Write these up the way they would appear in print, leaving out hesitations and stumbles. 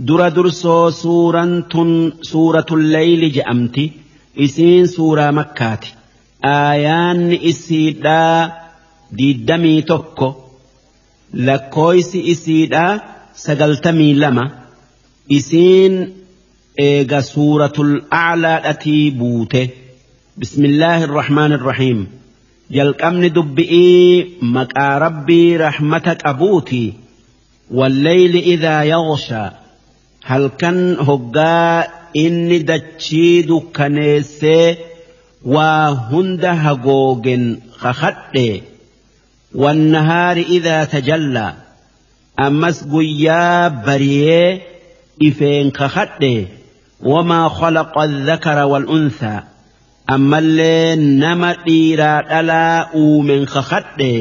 Dura dursoo suuraan tun suuratul layli je'amti. Isiin suuraa makkaati. Aayaanni isiidhaa 21, lakkooysi isiidhaa 92. Isiin eega suuratul a'laadhatii buute. Bismillaahi irrahmaan irrahiim. Jalqabni dubbi'ii maqaa rabbii rahmata qabuuti. Walleyli idaa yaghshaa, halkan hoggaa inni dachii dukkaneessee waa hunda hagoogen kakadhe. Wannahaari idaa tajallaa, ammas guyyaa bariyee ifeen kakadhe. Wamaa khalaqa dhakara wal unthaa, ammallee nama dhiiraa dhalaa uumen kakadhe.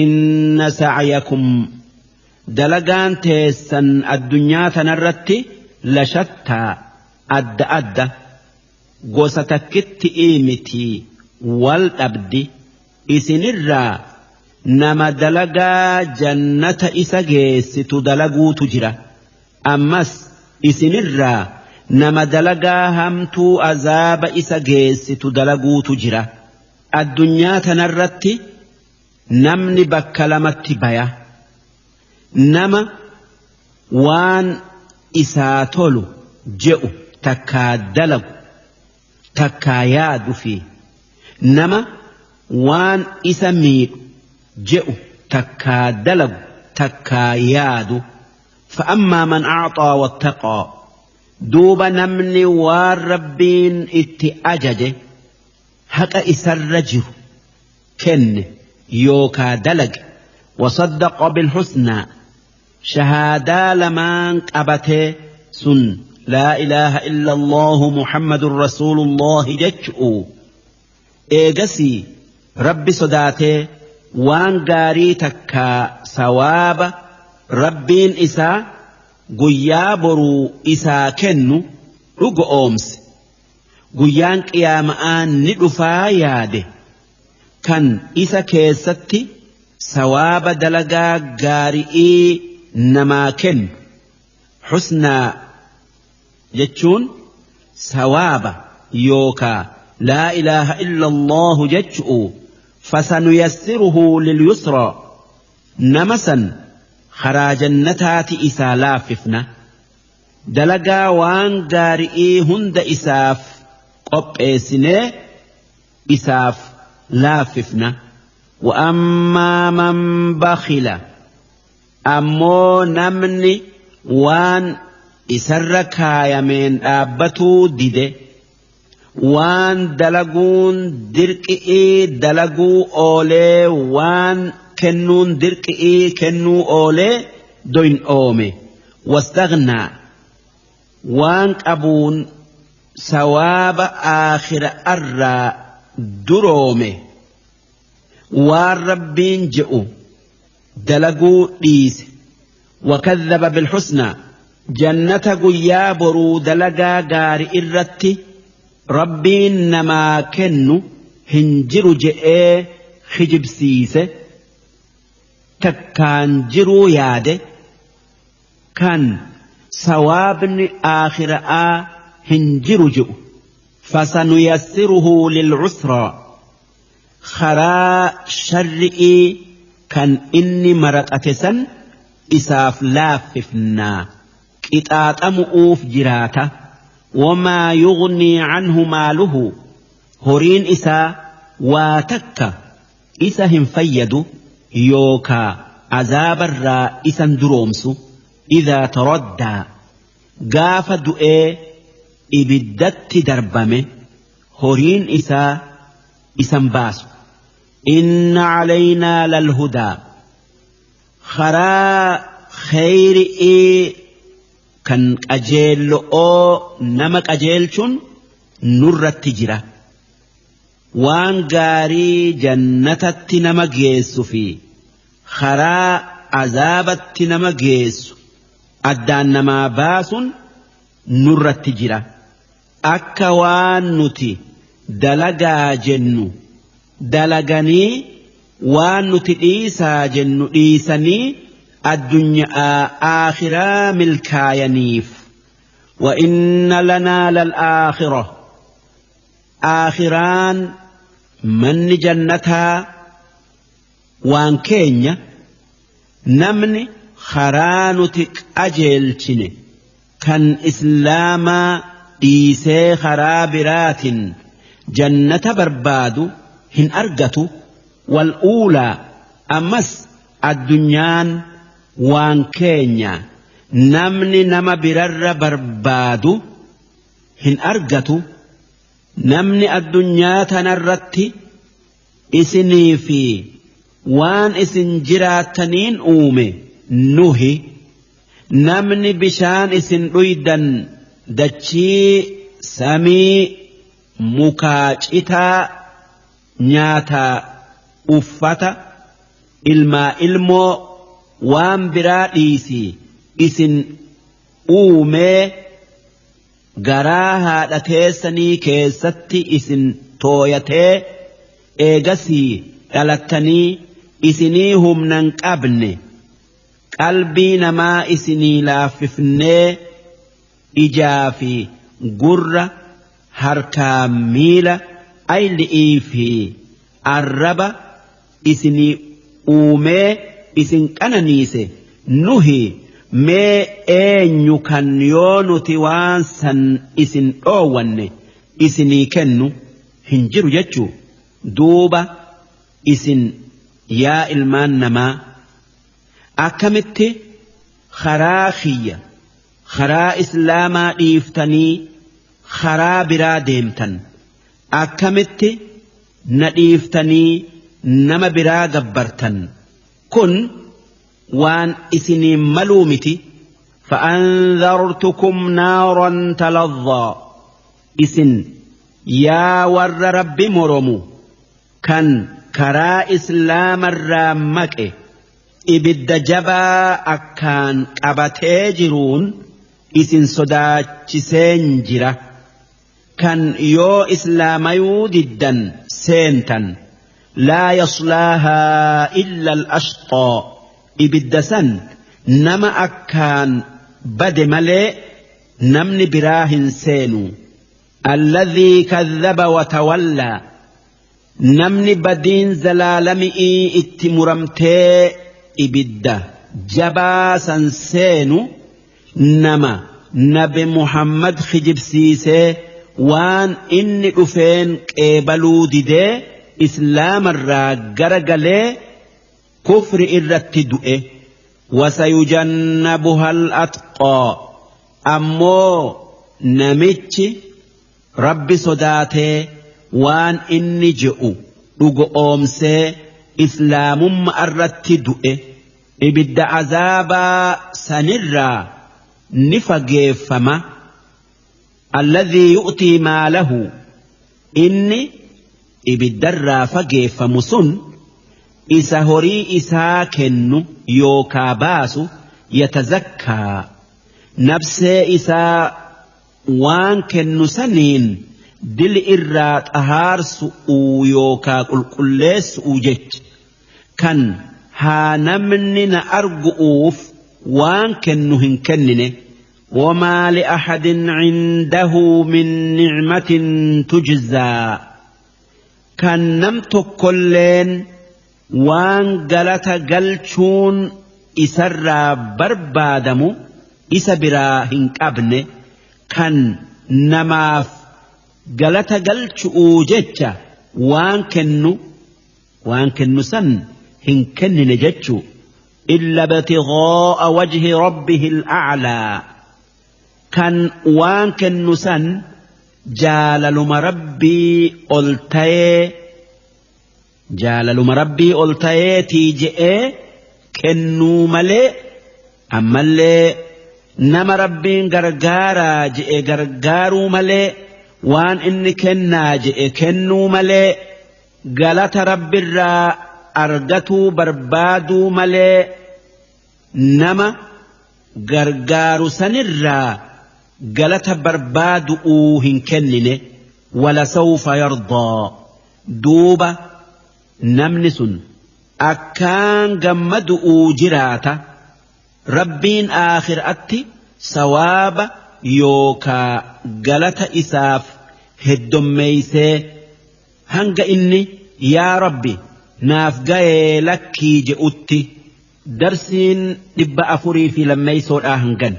Inna sa'yakum, dalagaan teessan addunyaa tanarratti, lashattaa, adda adda, gosa takkitti miti, wal dhabdi. Isinirraa nama dalagaa jannata isa geessitu dalaguutu jira, ammas isinirraa nama dalagaa hamtuu azaaba isa geessitu dalaguutu jira. Addunyaa tanarratti namni bakka lamatti baya: nama waan isaa tolu je'u takkaa dalagu takkaa yaadu fi nama waan isa miidhu je'u takkaa dalagu takkaa yaadu. فأما من أعطى واتقى، duuba namni waan rabbiin itti ajaje haqa isarra jiru kenne yookaa dalage, وصدق بالحسنى, shahaadaa lamaan qabatee sun لا إله إلا الله محمد رسول الله jechu'u, eegasii rabbi sodaatee waan gaarii takkaa sawaaba rabbiin isaa guyyaa boruu isaa kennu dhugo oomse, guyyaan qiyaama'aa ni dhufaa yaade, kan isa keessatti sawaaba dalagaa gaari'ii namaa kennu. Xusnaa jechuun sawaaba yookaa لا إله إلا الله jechu'u. فسنيسره لليسرى, nama san karaa jannataati isaa laaffifna, dalagaa waan gaari'ii hunda isaaf qopheessinee isaaf laaffifna. وأما من بخل, ammoo namni waan isarra kaayameen dhaabbatuu dide, waan dalaguun dirqi'ii dalaguu oolee, waan kennuun dirqi'ii kennuu oolee doyn oome, واستغنى, waan qabuun sawaaba aakhira arraa duroome, waan rabbiin je'u dalaguu dhiise, وكذب بالحسنى, jannata guyyaa boruu dalagaa gaari irratti rabbiin namaa kennu hin jiru je'ee kijibsiise, takkaan jiruu yaade, kan sawaabni aakhira'aa hin jiru je'u, فسنيسره للعسرى, karaa sharri'ii kan inni maraqate san isaaf laaffifnaa, qixaaxamu'uuf jiraata. وما يغني عنه ماله, horiin isaa waa takka isa hin fayyadu yookaa azaabarraa isan duroomsu. إذا تردى, gaafa du'ee ibiddatti darbame, horiin isaa isan baasu. إن علينا للهدى, karaa kheyri'ii kan qajeello'oo nama qajeelchuun nurratti jira. Waan gaarii jannatatti nama geessu fi karaa azaabatti nama geessu addaan namaa baasuun nurratti jira. Akka waan nuti dalagaa jennu dalaganii, waan nuti dhiisaa jennu dhiisanii Addunyaa aakhiraa milkaayaniif. وإن لنا للآخرة aakhiraan manni jannataa waan keenya namni karaa nuti qajeelchine kan islaamaa dhiisee karaa biraatin jannata barbaadu hin argatu. Wal'uulaa ammas addunyaan waan keenya namni nama birarra barbaadu hin argatu. Namni addunyaa tanarratti isinii fi waan isin jiraattaniin uume nuhi namni bishaan isin dhuydan dachii samii mukaa citaa nyaataa uffata ilmaa ilmoo waan biraa dhiisii isin uumee garaa haadha teessanii keessatti isin tooyatee eegasii dhalattanii isinii humnan qabne qalbii namaa isinii laaffifnee ijaa fi gurra harkaa miila ayli'ii fi arraba isinii uumee isin qananiise nuhi mee eenyu kan yoo nuti waan san isin dhoowwanne isinii kennu hin jiru jechuu. Duuba isin yaa ilmaan namaa akkamitti karaa kiyya karaa islaamaa dhiiftanii karaa biraa deemtan? Akkamitti na dhiiftanii nama biraa gabbartan? Kun waan isinii maluu miti. فأنذرتكم نارا تلظى isin yaa warra rabbi moromu kan karaa islaamarraa maqe ibidda jabaa akkaan qabatee jiruun isin sodaachiseen jira kan yoo islaamayuu diddan seentan. لا يصلاها إلا الأشقى ibidda san nama akkaan bade malee namni biraa hin seenu. الذي كذب وتولى namni badiin zalaalami'ii itti muramtee ibidda jabaa san seenu nama nabi Muhammad kijibsiisee waan inni dhufeen qeebaluu didee islaamarraa garagalee kufri irratti du'e. وسيجنبها الأتقى ammoo namichi rabbi sodaatee waan inni je'u dhugo oomsee islaamummaa irratti du'e ibidda azaabaa sanirraa ni fageeffama. الذي يؤتي ماله inni ibiddarraa fageeffamu sun isa horii isaa kennu yookaa baasu. يتزكى nabsee isaa waan kennu saniin dili irraa xahaarsu'uu yookaa qulqulleessu'uu jecha kan haa namni na argu'uuf waan kennu hin kennine. وما لأحد عنده من نعمة تجزى kan nam tokkolleen waan galata galchuun isarraa barbaadamu isa biraa hin qabne kan namaaf galata galchu'uu jecha waan kennu san hin kennine jechuu. إلا ابتغاء وجه ربه الأعلى kan waan kennu san jaalaluma rabbii ol ta'ee jaalaluma rabbii ol ta'eetii je'ee kennuu malee ammallee nama rabbiin gargaaraa je'e gargaaruu malee waan inni kennaa je'e kennuu malee galata rabbirraa argatuu barbaaduu malee nama gargaaru sanirraa galata barbaadu'uu hin kennine. ولسوف يرضى duuba namni sun akkaan gammadu'uu jiraata. Rabbiin aakhiraatti sawaaba yookaa galata isaaf heddommeeysee hanga inni yaa Rabbi naaf gayee lakkii je'utti. Darsiin 402 hangan.